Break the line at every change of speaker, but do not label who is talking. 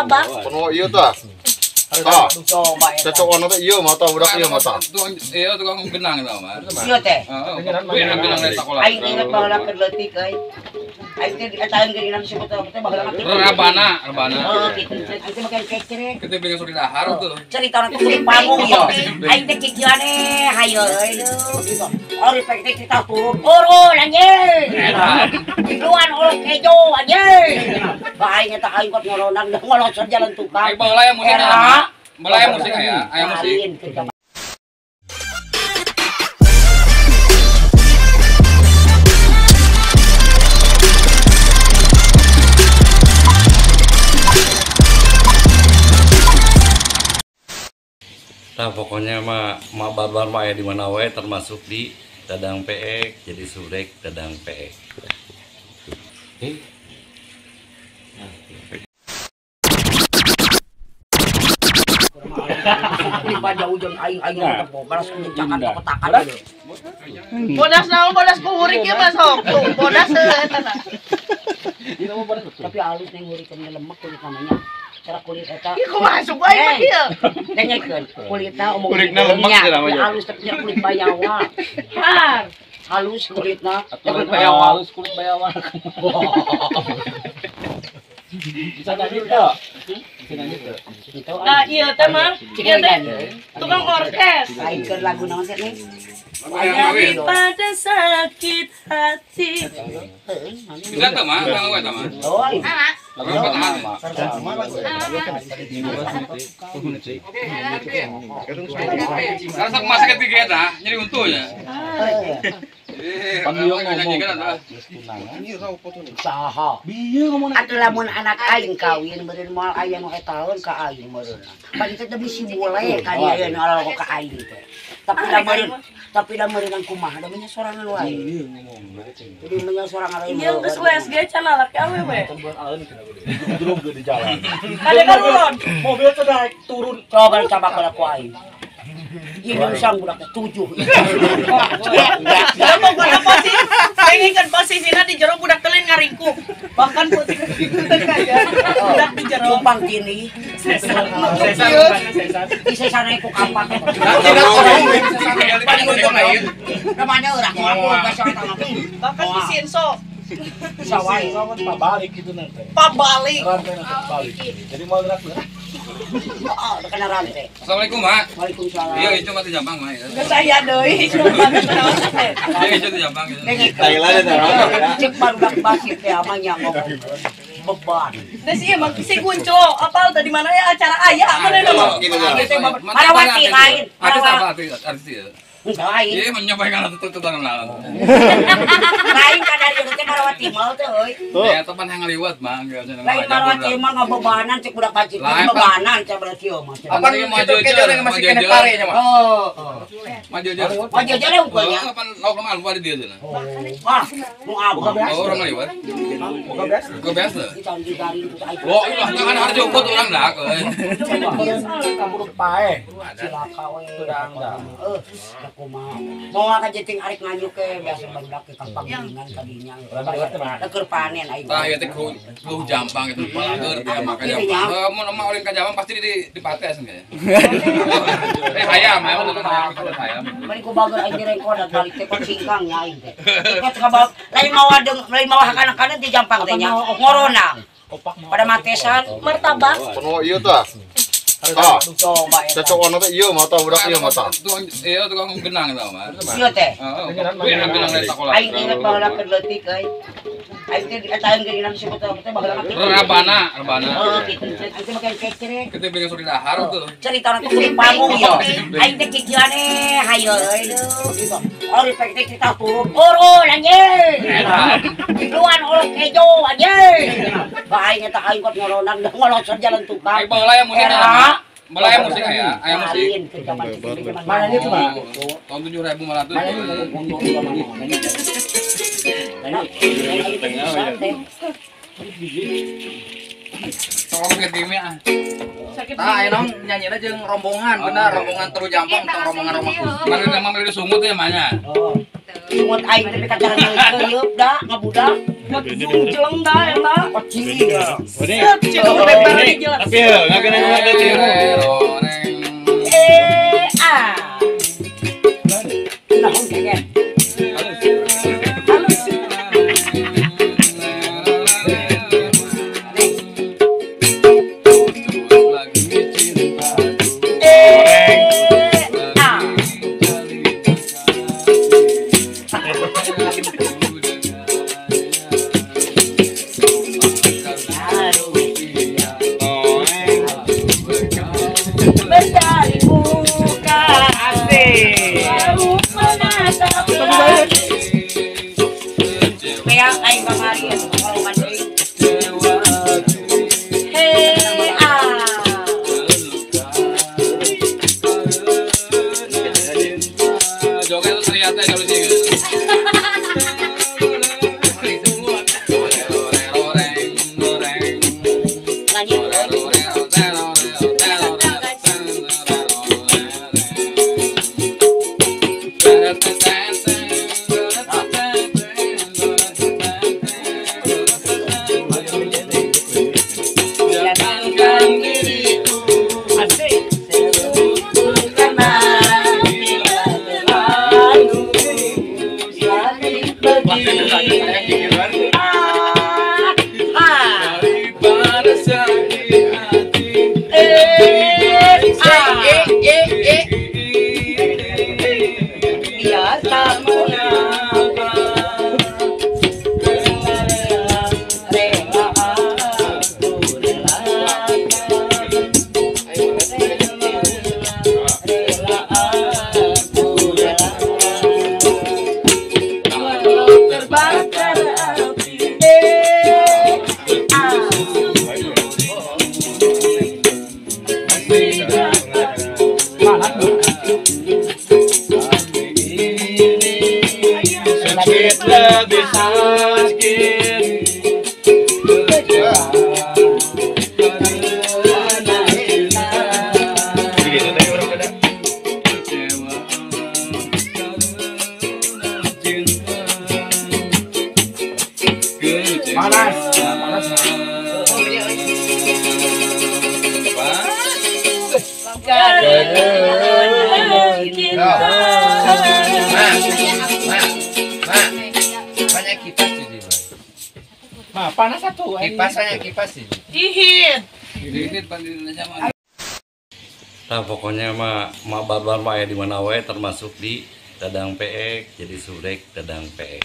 Martabak.
Penuh ieu tah. Tah. Cocok teh ieu mata budak ieu mata.
Iya tukang genang eta mah.
Ieu teh.
Heeh.
Aing inget baheula keur leutik euy. Aing teh dikatain geuningan si teh baheula mah.
Rebana, rebana.
Heeh kitu. Aing teh make kecrek.
Kitu pengen sok dahar tuh.
Cerita orang kulit panggung yo. Aing teh kikiane hayo euy. Oh ripek teh cerita turun. Turun anjing. Tiluan ulah kejo anjing. Aing eta aing kot ngolonan ngolosor jalan tukang.
Aing baheula ya musik. Baheula ya musik aya, aya musik.
Nah, pokoknya mah mak barbar mah aya di mana wae termasuk di Dadang Peek, jadi surek Dadang Peek.
Jauh jauh aing aing balas kencangan kotakan gitu.
Bodas naon bodas kuhurik ieu mah sok. Tuh bodas eta na.
Tapi halus neng hurikeun lemek kulit namanya. Cara kulit eta.
Ih kumaha masuk aing mah kieu.
Dengekeun kulitna omong
kulitna lemek cenah mah.
Halus tapi kulit bayawa.
Har.
Halus kulitna.
Kulit bayawa, halus kulit bayawa. Bisa nyanyi tuh. Bisa nyanyi tuh.
Nah, iya teh mah. Ieu teh tukang orkes.
Lain keur lagu naon teh nih?
Daripada sakit hati.
Bisa teh mah, tang we teh mah.
Oh,
lagu patahan. Karena sok masak tiga eta, nyeri untunya.
Saha. Atuh lamun anak aing kawin meureun moal aya nu etaeun ka aing meureun. Pan teh bisi boleh ka dieu nu alok ka aing teh. Tapi da meureun kumaha da nya sorangan wae. Jadi nya sorangan wae.
Ieu geus USG can lalaki awewe.
Durung di jalan.
Kade kan ulon.
Mobil teh naik turun.
Coba cabak ku aing. Ieu nyungsang budak 7.
Ya pokokna posisi pengen posisina di jero budak teh ngaringkuk. Bahkan posisi teh kaya budak di jero.
Tumpang tini. Sesar ku kampak.
Paling untung aing.
Kamana urang aku basah tangan.
Bahkan di sinso.
Bisa wae.
Pabalik gitu nanti.
Pabalik.
Rantai nanti balik. Jadi mau gerak gerak.
Oh, kena rantai.
Assalamualaikum, Mak.
Waalaikumsalam.
Iya, itu mati jambang, Mak.
Geus aya deui.
Iya, itu jambang.
Thailand eta. Cek barudak basit teh amanya ngomong. Beban.
Geus ieu mah si Gunco, apal tadi mana ya acara aya mana mah.
Marawati lain.
Artis apa artis? Artis ya.
Lain.
Iya, menyampaikan atau tutang lain.
Lain kada ieu teh marawati mal teh euy.
Ya, teman yang ngaliwat mah.
Lain marawati mah ngabebanan cek budak kacik bebanan cek budak kieu mah.
Apa maju aja
masih kena pare nya mah.
Oh.
Maju aja.
Maju aja unggulnya.
Kapan lauk mah lupa di dia cenah.
Wah, nu abah.
Oh, orang ngaliwat.
Buka beas.
Buka beas teh. Oh, ulah kan harus jemput urang dah euy.
Kabur pae.
Cilaka we.
Tudang dah.
Kumaha. Moal ka jeung arek nganyuk ke biasa barudak ke panggilingan kadinya. Keur panen aing.
Tah ieu teh kru jampang itu palageur dia maka jampang. Mun mah ulin ka jampang pasti di pates kayaknya. Eh hayam, hayam hayam.
Bari ku bager aing direngkodan balik teh kot singkang nya aing teh. Kot kabal lain mawa deung lain mawa kanan-kanan di jampang teh nya. Ngoronang. Pada matesan
martabak.
Penuh ieu tah. Tah. Cocok teh ieu mata budak ieu mata.
Iya tukang genang eta mah.
Ieu teh.
Heeh. Genang sekolah.
Aing inget baheula keur leutik euy. Aing teh dikatain geuningan si teh baheula mah.
Rebana, rebana.
Heeh kitu. Aing teh make kecrek.
Kitu pengen sok dahar tuh.
Cerita orang kulit panggung yo. Aing teh kikiane hayo euy. Oh ripek teh cerita turun. Turun anjing. Tiluan ulah kejo anjing. Aing eta aing kot ngolonan ngolosor jalan tukang.
Aing baheula ya musik. Baheula ya musik aya, aya musik.
Mana itu, Pak?
Tahun 7500. Tolong ke timnya ah.
Tah ayeuna nyanyina jeung rombongan, bener rombongan teru jampang tong rombongan Roma Gusti.
Mari mah beli sungut ya mah nya.
Sungut aing teh kacara keuyeup da ngabudak.
Buat zoom jeleng dah eta.
Ini.
Tapi
ya, nggak kena ada
Ah. Nah, kayaknya.
Halus. Mencari muka asik. Menatap lagi. Peang aing kamari kalau mandi. Hei ah.
Joget itu ternyata kalau sih.
Sakit lebih sakit. Panas, panas.
Banyak kipas di sini.
Ma, panas satu.
Kipas saya kipas sih.
Ihit.
Nah, pokoknya mah mak barbar mah ya di mana wae termasuk di Dadang PX, jadi subrek Dadang PX.